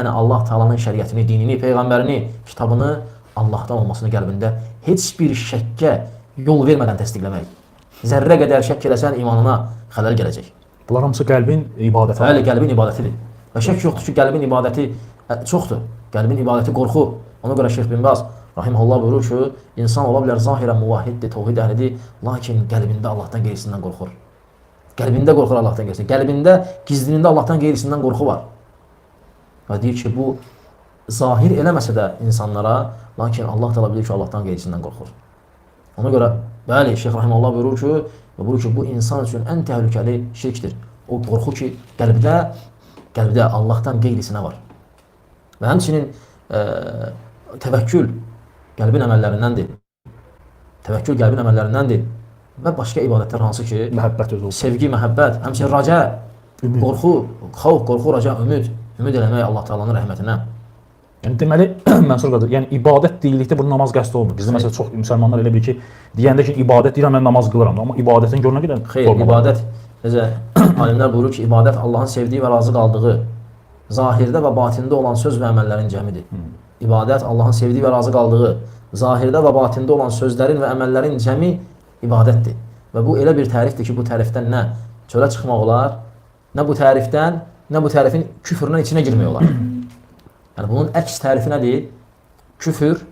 Yəni Allah Taala'nın şəriətini, dinini, peyğəmbərini, kitabını Allahdan olmasını qəlbində heç bir şəkkə yol vermədən təsdiqləmək. Zərrə qədər şəkk eləsən imanına xələl gələcək. Bunlar hamısı qəlbin ibadəti. Bəli, qəlbin ibadətidir. Və şək yoxdur ki, qəlbin ibadəti çoxdur. Qəlbin ibadəti qorxu. Ona görə Şeyx bin Baz rahimehullah buyurur ki, insan ola bilər zahirən muvahhiddir, təvhid əhlidir, lakin qəlbində Allahdan qeyrisindən qorxur. Qəlbində qorxur Allahdan qeyrisindən. Qəlbində, gizlində Allahdan qeyrisindən qorxu var. Və deyir ki, bu zahir eləməsə də insanlara, lakin Allah təala bilir ki, Allahdan qeyrisindən qorxur. Ona görə bəli, Şeyx rahimehullah buyurur ki, və buyurur ki, bu insan üçün ən təhlükəli şirkdir. O qorxu ki, qəlbdə Allahdan qeyrisinə var. Və həmçinin təvəkkül qəlbin əməllərindəndir. Təvəkkül qəlbin əməllərindəndir. Və başqa ibadətlər hansı ki, Məhəbbət özü olsun. sevgi, məhəbbət, həmçinin raca, Ümid. qorxu, xavf, qorxu, raca, ümid, ümid eləmək Allah Taala'nın rəhmətinə. Yəni deməli Mənsur qardaş, yəni ibadət deyildikdə bu namaz qəsd olmur. Bizdə məsələn çox müsəlmanlar elə bilir ki, deyəndə ki ibadət deyirəm mən namaz qılıram, amma ibadətin gör nə qədər Xeyr, forma var. ibadət necə alimlər buyurur ki, ibadət Allahın sevdiyi və razı qaldığı, zahirdə və batində olan söz və əməllərin cəmidir. İbadət Allahın sevdiyi və razı qaldığı, zahirdə və batində olan sözlərin və əməllərin cəmi ibadətdir. Və bu elə bir tərifdir ki, bu tərifdən nə çölə çıxmaq olar, nə bu tərifdən, nə bu tərifin küfrünün içinə girmək olar. Yəni bunun əks tərifi nədir? Küfür,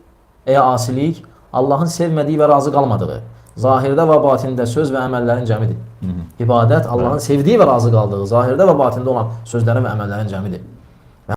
eya asilik, Allahın sevmədiyi və razı qalmadığı, zahirdə və batində söz və əməllərin cəmidir. İbadət Allahın sevdiyi və razı qaldığı, zahirdə və batində olan sözlərin və əməllərin cəmidir.